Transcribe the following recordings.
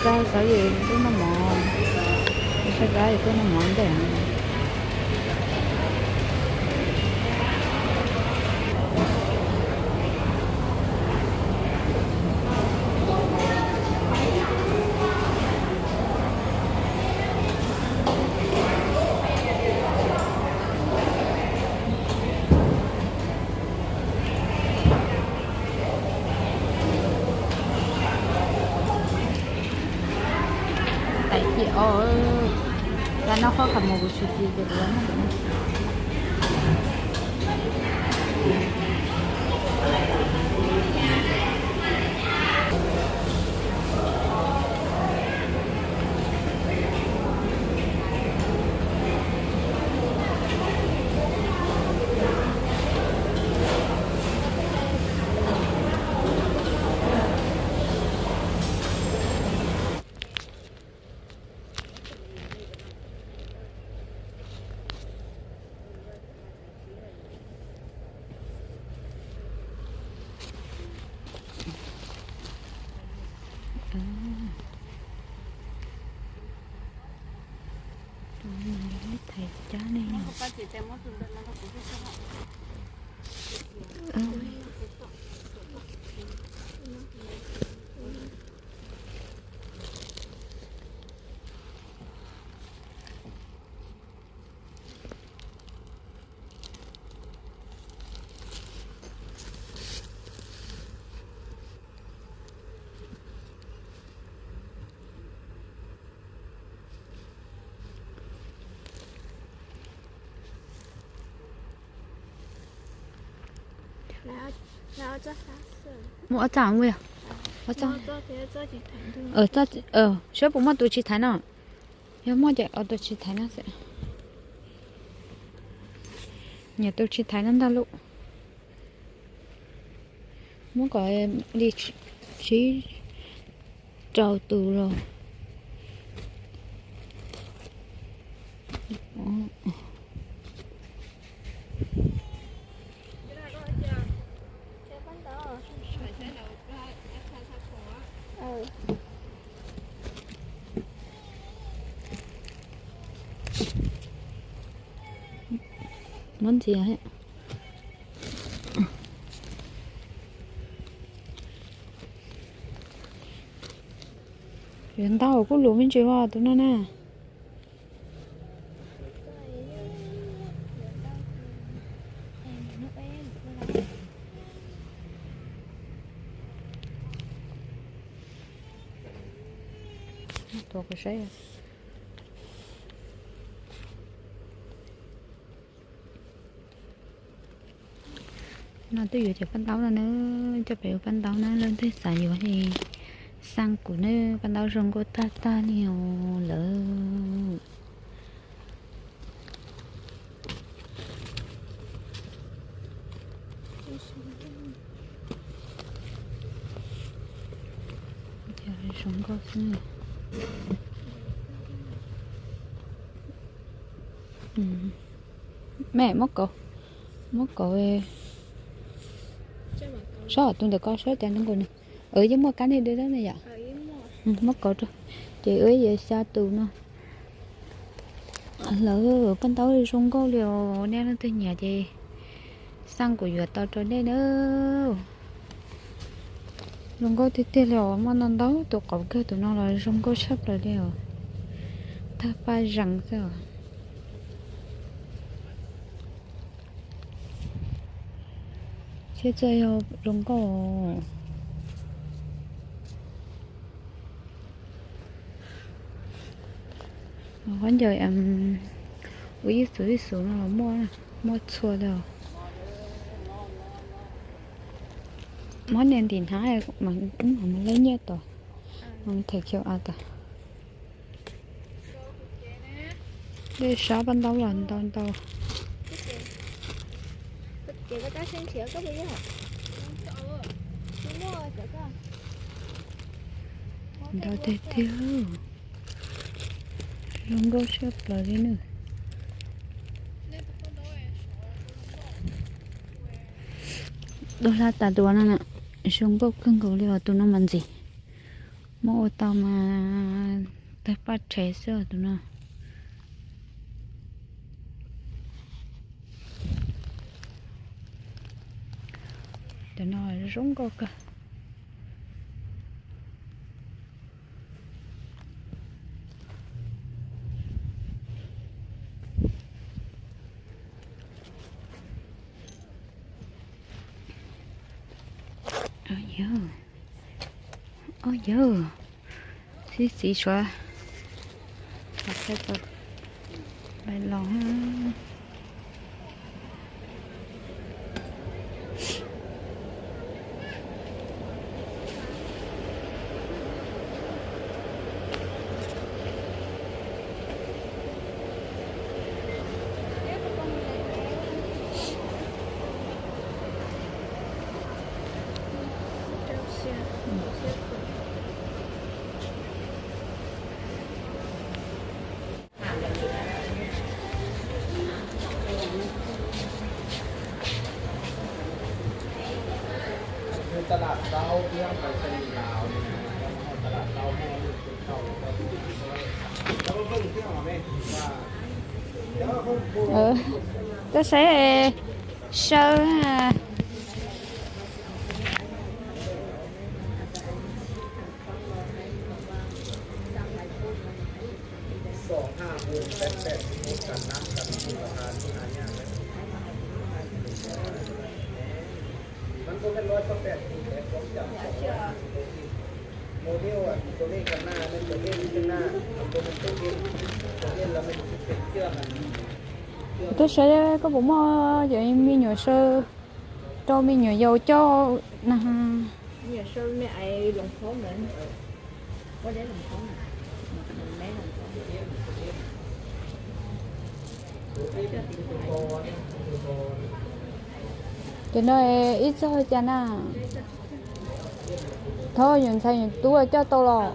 Xav yus tuaj noj mov, saib dab yus tuaj noj mov ntej. Tais tiam os, tab noj qhob qhov muag kuv tsis txiv ces kuv noj. Thaiv cab ne. Muaj ob txoj ua, ob txoj, saib puas muaj tus tsis thaiv no. Yog muaj ces ua tus tsis thaiv no xwb. Nyiam tus tsis thaiv no ntag lauj. Muab kom li tsib rau tus los. Muab ntxias. Yuav ntau kuj luv me ntsis ua tus no na. Tuav kuv saib. No twb yuav cov paj ntaub no na, coj pem ua paj ntaub na, leej twg xav yuav ces xaj kuv na, paj ntaub zoo nkauj tag tag li os lawm. Zoo nkauj xwb. Me muab kauv, muab kauv, saib tus ntawm ko saib cas zoo nkaus ne. Yeej muaj kab nej dab dab ne yom. Muab kauv rau, ces ua yuav xya tus no. Lawv paj ntaub zoo nkauj li os, nej leej twg nyiam ces xaj kuv yuav tau rau nej na. Zoo nkauj tiag tiag li os, muaj ntau ntau tus qauv kawg, tus no los zoo nkauj tshaj plaws li os. Tag paj zees xwb os. Thiab txawj yog zoo nkauj. Qhov ncaws ua ib xuv ib xuv no los muaj, muaj txhua li os. Muab nias ntim hnav mas mus lej nyiaj tod, them Q R tod. Dej sab paj ntaub los ntau ntau. Ntau tiag tiag. Zoo nkauj tshaj plaws li na. Dub hlab tas tus no na, zoo nkauj kawg nkaus li os, tus no mas ntxim. Muab ua tau mas tawg paj rhev xwb tus no. Cov no zoo nkauj kawg. Au yawg, sib txiv suav, los. Koj saib saw. Koj saib koj puas muaj cov me nyuam saw rau me nyuam yaus coj na. Cov no ib txog cas na? Thov nyuam ntxhais nyuam tub coj tau los.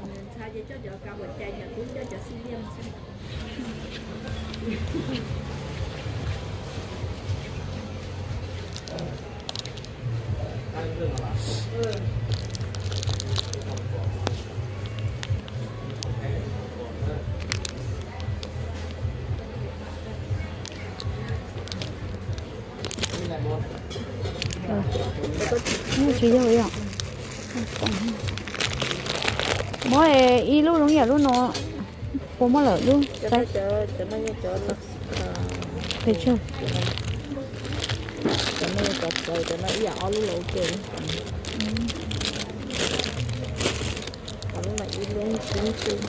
Muab ib lub zoo yam lub no, puas muaj lawm lub? Pes tsawg? Cov no ib yam ob lub los ua ke. Lub no ib lub sib ntswg,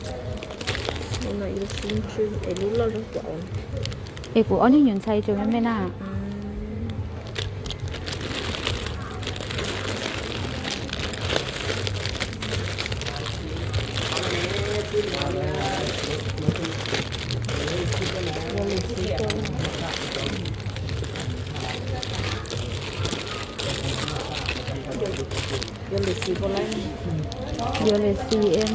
lub no ib lub sib ntswg es lub loj lub cuam. Es kuv ob niag nyuam ntxhais tseem me me na. Yuav lwm xim puas laib? Yuav lwm xim em.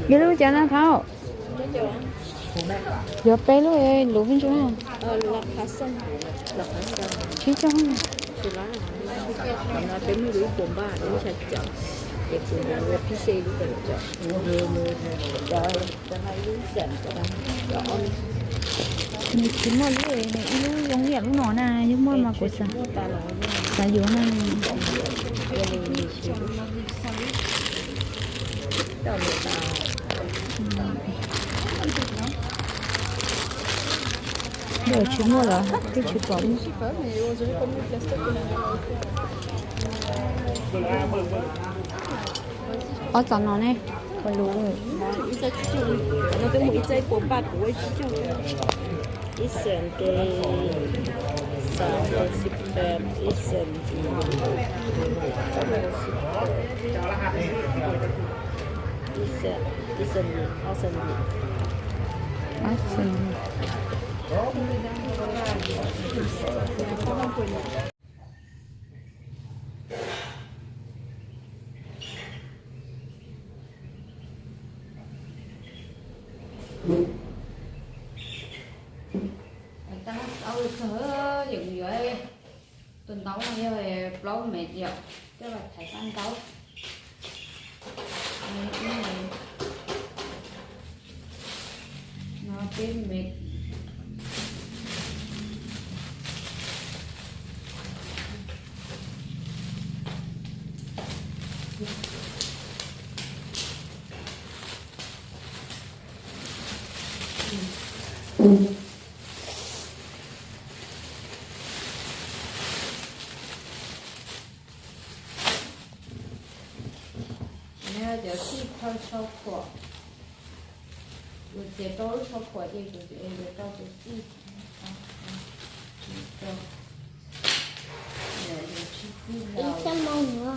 Yog lub cas na Thauj? Yuav peb lub, luv peb ntsuj na. Tsib caug. Peb muaj ib lub puas npaj, ib xya caum, ces kuv ua pib xej ib lub kaum caum. Cov no ib lub xees, cov ob lub. Nws tsis muaj lub, ib lub zoo ib yam lub no na, yog muaj mas kuv xav yuav na. Yog tsis muaj los twb tsis pom. Ob txoj no ne, ua lus. Ib xees, xees, ib xees, ib xees, ob xees. Tab txog yeem yuav tus ntaub no yog plaub mev yom, coj los thaiv paj ntaub. No peb mev. Cov txij thawj sau khuam, kuv txiav rau lub sau khuam ces kuv yuav rau tus txij. Ib txoj moo no.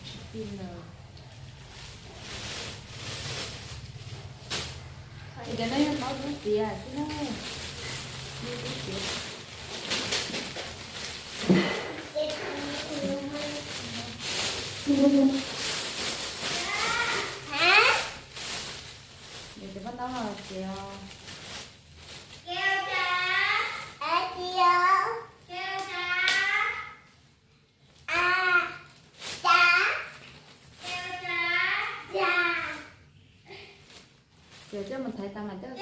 Tsis tij lawm. Cov no yog qhov kub tiav xwb na. Cov paj ntaub no tiav. Ces coj mus thaiv tas mas coj